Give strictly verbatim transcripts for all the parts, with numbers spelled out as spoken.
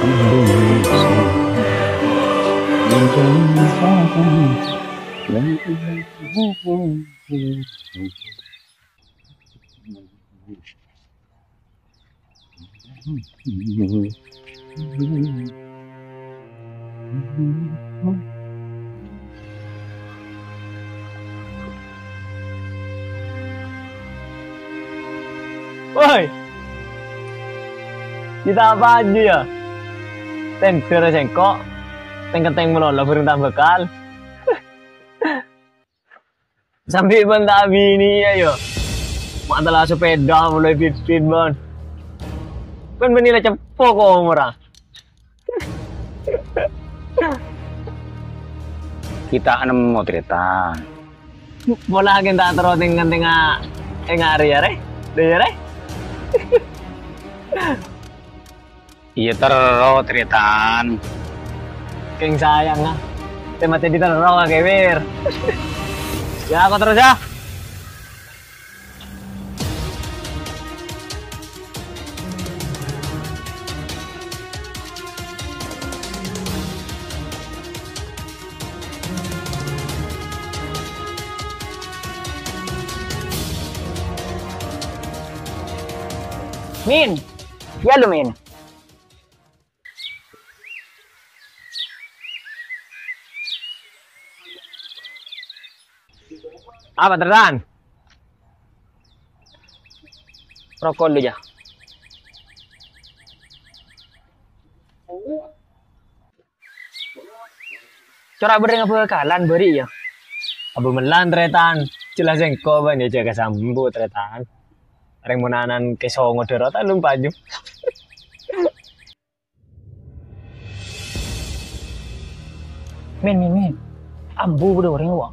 Woi, kita apa aja ya? Tender sengko, teng-keteng melolo bareng tambekal. Sampai pun tak bini ya yo. Mak telah sepeda mulai pipit ban. Kan bini lah cepo kok umur ah. Kita anemmo, Tretan. Pola agen tak terro teng-, teng-, tengah hari ya, Re? Deh ya, Re? Iya, terro, Tretan. Keng sayang, ah. Tema tadi terro, Kak Kewir. Ya, aku terus, ya. Min. Ya lu, Min. Apa, Tretan? Roko' dulu, ya. Cora' bhâreng abhâkalan bâri' ya. Abhâmellan, Tretan. Jelas engko' bân ya jaga sambu, Tretan. Reng monanan ke songo daro ta' lumpa ju. Min, min, min. Ambu bâdâ orèng, wa.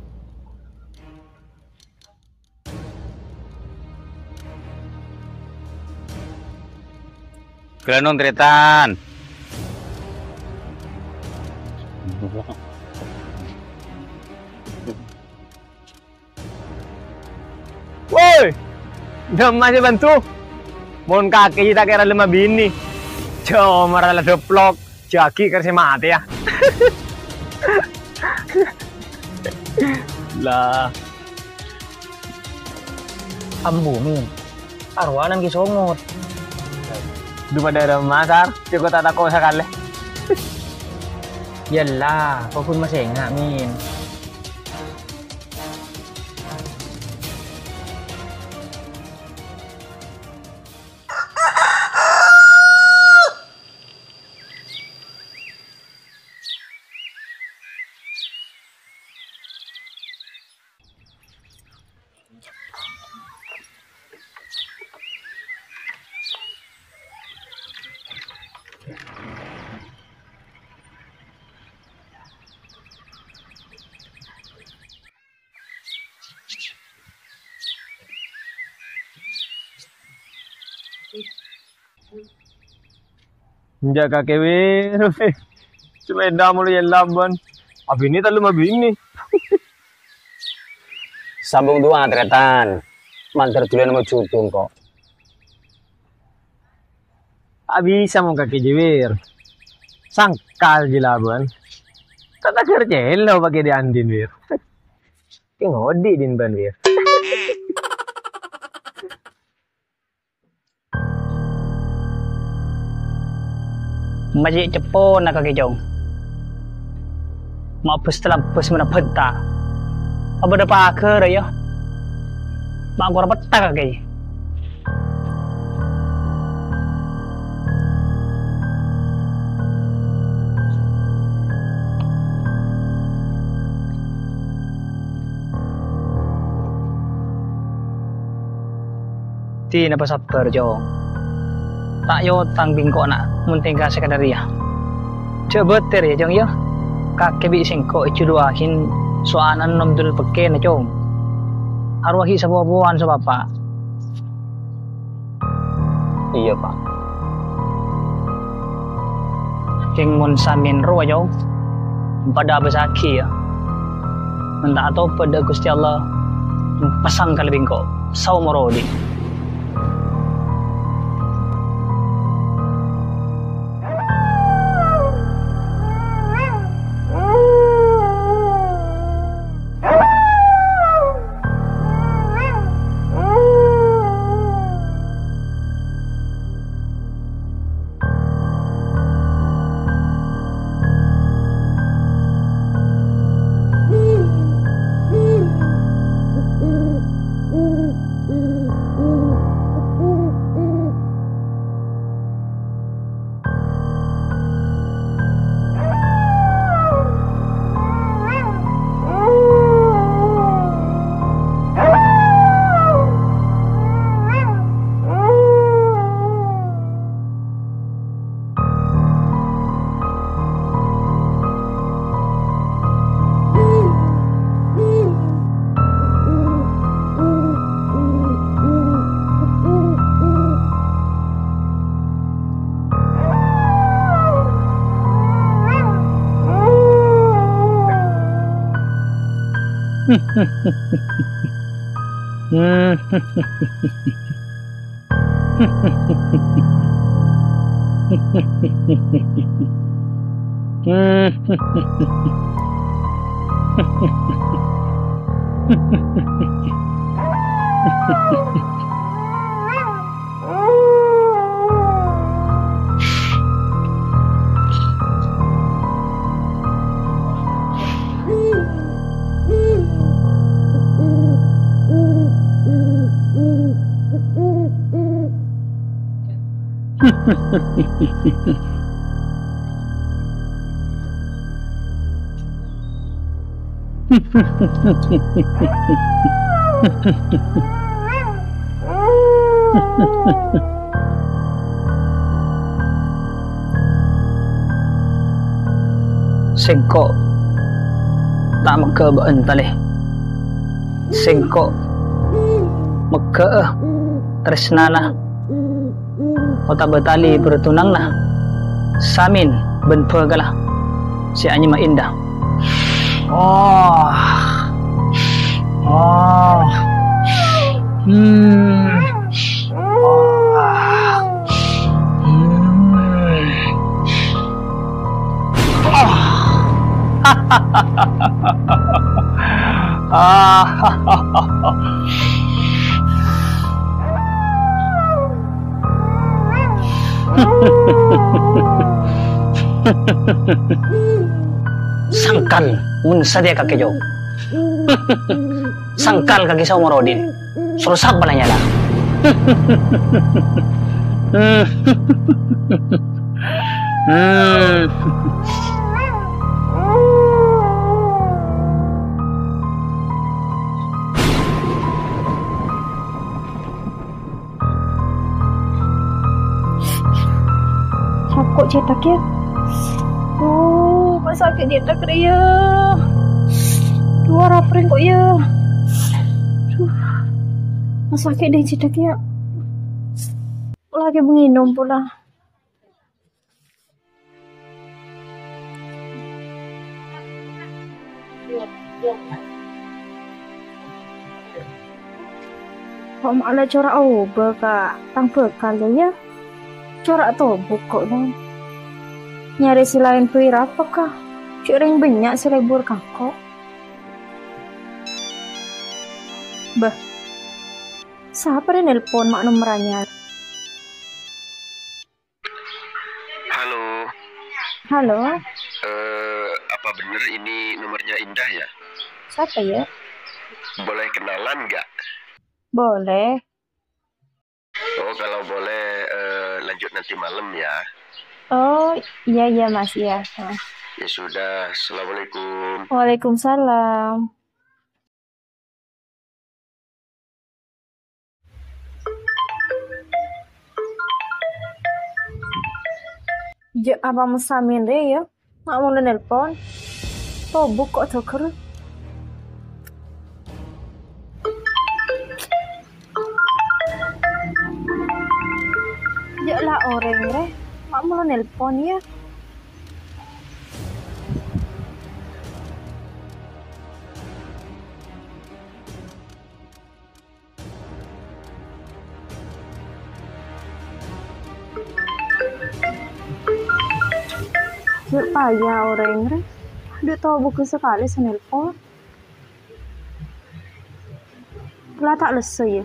Gelanong, Tretan. Woi! Dâmma sè bânto? Mon kakè sè ta' kèra lem abinè. Jhâ' omorra la dâplok, jhâ' ghi' kèra sè matè, ya. Lah. Ambu, Min. Arowanan ghi' songot. Dhu padâ rèma, Sar. Cè' ko' ta' tako' sakalè. Yella, ko' ghun masè enga', Min. Enja' kakè, Wir. Sepeda mulu ya laban. Abinè ta' lem abinè. Sambung du'a, Tretan. Mandhâr dhulân mojudung kok. Ta' bisa mon kakè jâ, Wir. Sangkal jâ laban. Ta' taghâr cèlo pakè di Andin, Wir. Kè ngodhi' din bân, Wir. Maji' ceppona kakè, Cong. Ma' bâs talambâs mèna bânta. Apa bâdâ paghârra, ya? Ma' kor petta kakè. Dina pasabbhâr, Cong. Ta' èotang bi' engko' na' mon tèngka sakadhâr rèya. Jhâ' bâter, ya, Cong, ya. Kakè bi' sèngko' èjhuluwâghi so'anan nom dul pekkèna, Cong. Arowa ghi' sapopowan sapapa. Iyâ, Pa'. Kèng mon samèyan rowa, Cong, padâ abâsaghi, ya. Mon ta' atobât dâ' Ghustè Allah, pèssang kalabhi engko' saomor odi'. Sèngko' ta' megghâ bâ'ân, Talè. Sèngko' megghâ'â tarèsnana otabâ talè bhârâtunangnga Samin bân bhâkalla sè anyama Indah. Oh. Oh. Hmm. Oh. Hmm. Oh. Sangkan, mon satèya kakè jhâu. Sangkan kakè saomor odi'. Soro sapa la nyala? Soko' cètak, yâ. Oh, ma' sakè' cètak rèya. Duh, arapa rèng ko', yâ. Duh. Ma' sakè' dâ' cètak, yâ. Lagi menginum pula. Ko' ma' la cora' obâ ka tang bhâkal, yâ? Cora' tobuk ko', Nong. Nyarè sè laèn bhâi rapa, Ka'? Cè' rèng bânnya' sè lebur ka ko'. Bâh, sapa rè nelpon ma' nomer anyar? Halo. Halo. Eh, apa bener ini nomornya Indah ya? Siapa ya? Boleh kenalan nggak? Boleh. Oh, kalau boleh, eh, lanjut nanti malam ya. Oh, iya, iya, Mas, iya. Nah. Ya sudah, assalamualaikum. Waalaikumsalam. Jâ' apa messamin rè, yâ? Ma' molo nelpon. Tobuk ko' dâgâr. Jâ' la orèng rè. Ma' molo nelpon, yâ? Jâ' paya orèng rè. Dâ' tobuk sakalè sè nelpon. La ta' lesso, yâ.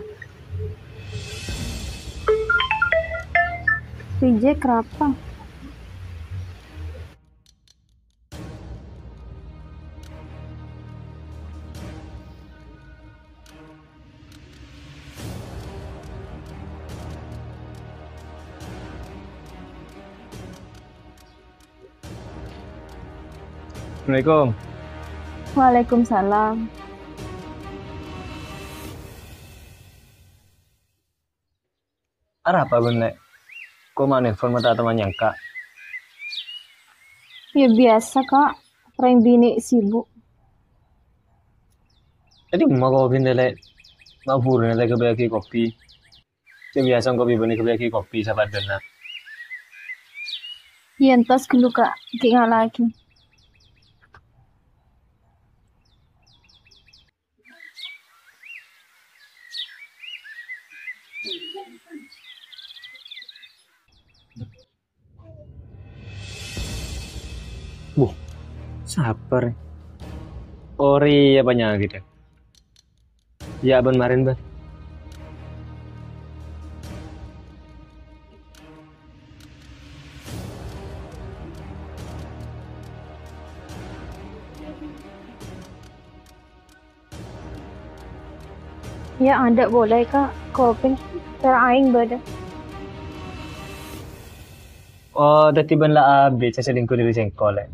Reject rapa? Assalamualaikum. Waalaikumsalam. Arapa bâ'na, Lè'? Ko' ma' nelpon ma' ta' tao manyangka. Ya, biasa, Ka'. Rèng binè' sibuk. Tadi ma' kopina, Lè'? Ma' buru ta' èkabâghi kopi. Sè biasa engko' bi' bâ'na èkabâghi kopi sapaddhâna. Iyâ, entas ghâllu, Ka'. Ghi' ngala'aghi. Wuh, sabbhâr. Orèya panyakèt, yâ. Yâ, bân marèn, bân. Yâ, adâ' polè, Ka'. Kopèng. Cara aèng bâdâ. Oh, dhâddhi bân la abit sè selingkuh dâri sèngko', Lè'.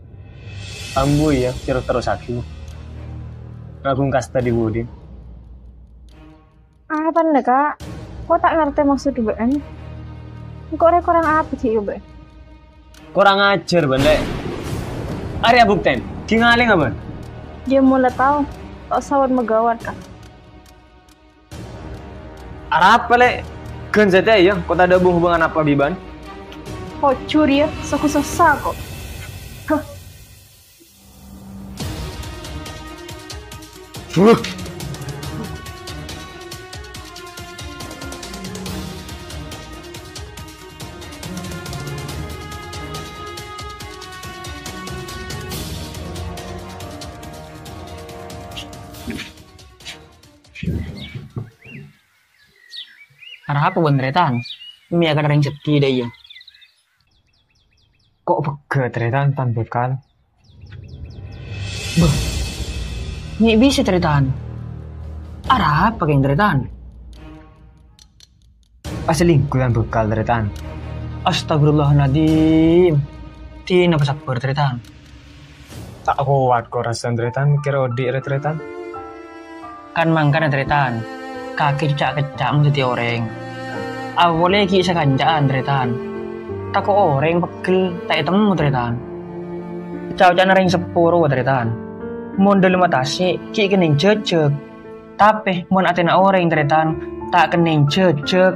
Ambu, yâ, terros-terrosaghi. Ngaghung kasta dhi-budhi. Apana, Ka'? Ko' ta' ngartè maksod bâ'na. Engko' rè korang apa ghi' ka bâ'na? Korang ajhâr, bân, Lè'. Arèya buktèn. Ghi' ngalènga, bân. Jhâ' mola tao. Ta' sawat magawat, Ka'. Arapa, Lè'? Ghân satèya, yâ, ko' tadâ' bu-hubungan apa bi' bân? Ojhur, yâ, sogo sossa, ko'. Hah. Buk. Arapa bân, Tarètan? Mè' akadhâreng seddhi, dâ' iyâ. Ko' pegghâ', Tarètan, tan bhâkal? Bâh, mè' bisa, Tarètan. Arapa kèng, Tarètan? Aselingkuh tan bhâkal, Tarètan. Astagfirullahaladzim. Dina pasabbhâr, Tarètan. Ta' kowat ko' rassana, Tarètan, kèra odi' rè, Tarètan. Kan mangkana, Tarètan, kakè ca'-kecca' mon dhâddhi orèng. Apolè ghi' sakanca'an, Tarètan. Tako' orèng pegghel ta' ètemmo, Tarètan. Ca'-oca'na rèng seppo rowa, Tarètan. Mon dâlemma tasè' ghi' kennèng jhâjhâk. Tapè mon atèna orèng, Tarètan, ta' kennèng jhâjhâk.